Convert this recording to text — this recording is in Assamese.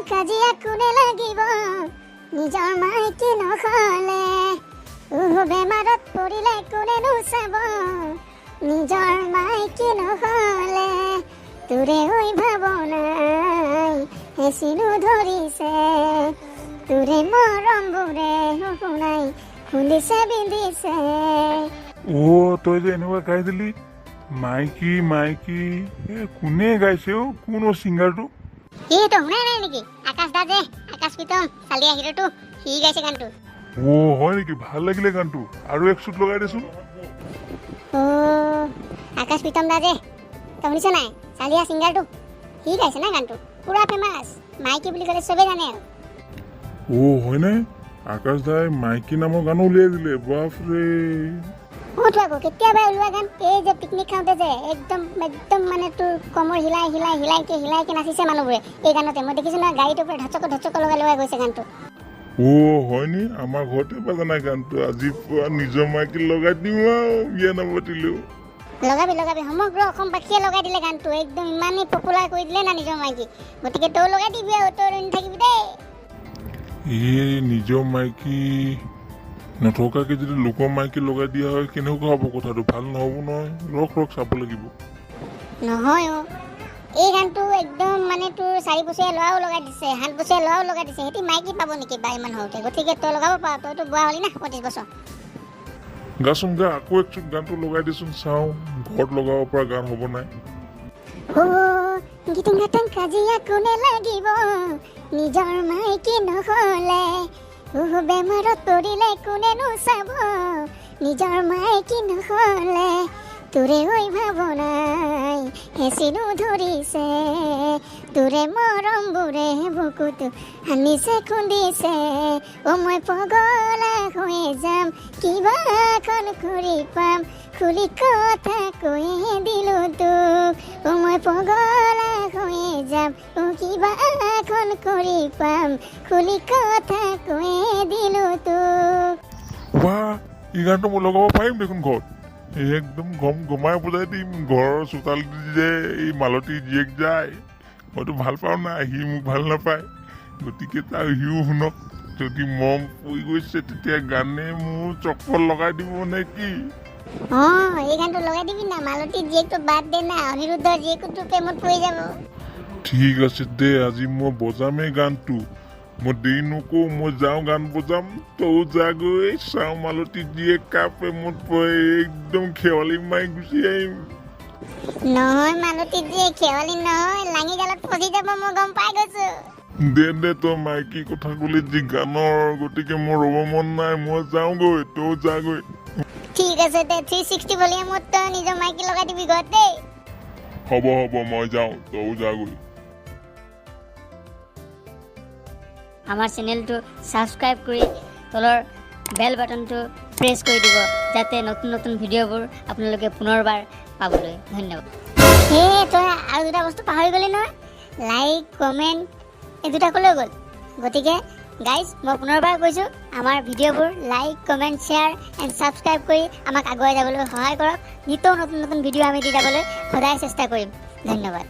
কাজিয়া কোনে লাগিব, নিজৰ মাইকী নহ'লে? উহ, বেমাৰত পৰিলে কোনেনো চাব, নিজৰ মাইকী নহ'লে? তোৰে ঐ ভাৱনাই হেঁচিনো ধৰিছে, তোৰে মৰমবোৰে শুনাই খুন্দিছে বিন্ধিছে। অ' তই যে এনেকুৱা গাই দিলি, মাইকী মাইকী, এ কোনে গাইছে অ'? কোন অ' ছিংগাৰটো? কি, তই শুনাই নাই নেকি? আকাশ দা যে, আকাশ প্ৰীতম, চালিয়া হিৰোটো, সি গাইছে গানটো। অ' হয় নেকি? ভাল লাগিলে গানটো, আৰু এক চুট লগাই দেচোন। অ' আকাশ প্ৰীতম দা যে, তই শুনিছ নাই? চালিয়া ছিংগাৰটো, সি গাইছে না গানটো। পুৰা ফেমাছ, মাইকী বুলি ক'লে চবেই জানে আৰু। অ' হয়নে? আকাশ দাই মাইকী নামৰ গানো উলিয়াই দিলে, বাপৰে! অ' তো আকৌ কেতিয়াবাই ওলোৱা গান। এই যে পিকনিক খাওঁতে যে একদম একদম মানে তোৰ কমৰ হিলাই হিলাই হিলাইকে হিলাইকে নাচিছে মানুহবোৰে এই গানতে। মই দেখিছোঁ নহয়, গাড়ীটোৰ পৰা ধচক ধচক লগাই লগাই গৈছে গানটো। অ' হয়নি? আমাৰ ঘৰতে বাজা নাই গানটো। আজি পুৱা নিজৰ মাইকী লগাই দিম আৰু, বিয়া নাপাতিলেও। লগাবি লগাবি, সমগ্ৰ অসমবাসীয়ে লগাই দিলে গানটো। একদম ইমানেই পপুলাৰ কৰি দিলে না নিজৰ মাইকী, গতিকে তই লগাই দিবি আৰু, তই নাথাকিবি দেই। এই নিজৰ মাইকী নথকাকে যদি লোকৰ মাইকী লগাই দিয়া হয়, কেনেকুৱা হ'ব কথাটো? ভাল নহ'ব নহয়। ৰখ ৰখ, চাব লাগিব। নহয় অ', এই গানটো একদম মানে তোৰ 4 বছৰীয়া ল'ৰাও লগাই দিছে, 7 বছৰীয়া ল'ৰাও লগাই দিছে। সিহঁতি মাইকী পাব নেকি বা ইমান সৰুতে? গতিকে তই লগাব পাৰ, তইতো বুঢ়া হ'লি না 35 বছৰ। গাচোন গা, আকৌ এক চুট গানটো লগাই দেচোন, চাওঁ ঘৰত লগাব পৰা গান হ'ব নাই। অ' গীতিং গাতাং কাজিয়া কোনে লাগিব, নিজৰ মাইকী নহ'লে? উহ, বেমাৰত পৰিলে কোনেনো চাব, নিজৰ মাইকী নহ'লে? তোৰে ঐ ভাৱনাই হেঁচিনো ধৰিছে, তোৰে মৰমবোৰে বুকুত সানিছে খুন্দিছে। অ' মই পগলা হৈ যাম, কিবা এখন কৰি পাম, খুলি কথা কৈয়ে দিলো তোক। অ' মই পগলা হৈ যাম, অ' কিবা এখন কৰি পাম, খুলি কথা কৈয়ে দিলো তোক। বাহ, এই গানটো মই লগাব পাৰিম দেখোন ঘৰত। এই একদম গম গমাই বজাই দিম। ঘৰৰ চোতাল যে এই মালতী জীয়েক যায়, মইতো ভাল পাওঁ না, সি মোক ভাল নাপায়। গতিকে তাৰ সিও শুনক, যদি মম পৰি গৈছে তেতিয়া গানে মোৰ চক্কৰ লগাই দিব নে কি? অঁ, এই গানটো লগাই দিবি না। মালতী জীয়েকটো বাদ দে না, অনিৰুদ্ধৰ জীয়েকো তোৰ প্ৰেমত পৰি যাব। ঠিক আছে দে, আজি মই বজামেই গানটো। মই দেৰি নকৰোঁ, মই যাওঁ, গান বজাম। তয়ো যাগৈ, চাওঁ মালতী জীয়েক কাৰ প্ৰেমত পৰে। একদম খেৱালি মাৰি গুচি আহিম। নহয়, মালতী জীয়েক খেৱালি নহয়, লাঙি জালত ফচি যাব, মই গম পাই গৈছো। দে দে, তই মাইকী কথা ক'লি যি গানৰ, গতিকে মোৰ ৰ'ব মন নাই। মই যাওঁগৈ, তয়ো যাগৈ। ঠিক আছে দে, 360 ভলিউমত তই নিজৰ মাইকী লগাই দিবি ঘৰত দেই। হ'ব হ'ব, মই যাওঁ, তয়ো যাগৈ। আমাৰ চেনেলটো ছাবস্ক্ৰাইব কৰি তলৰ বেল বাটনটো প্ৰেছ কৰি দিব, যাতে নতুন নতুন ভিডিঅ'বোৰ আপোনালোকে পুনৰবাৰ পাবলৈ। ধন্যবাদ। হে, তই আৰু দুটা বস্তু পাহৰি গ'লি নহয়, লাইক কমেণ্ট, এই দুটা ক'লৈ গ'ল? গতিকে গাইজ, মই পুনৰবাৰ কৈছোঁ, আমাৰ ভিডিঅ'বোৰ like, comment, share and subscribe কৰি আমাক আগুৱাই যাবলৈ সহায় কৰক। নিতৌ নতুন নতুন ভিডিঅ' আমি দি যাবলৈ সদায় চেষ্টা কৰিম। ধন্যবাদ।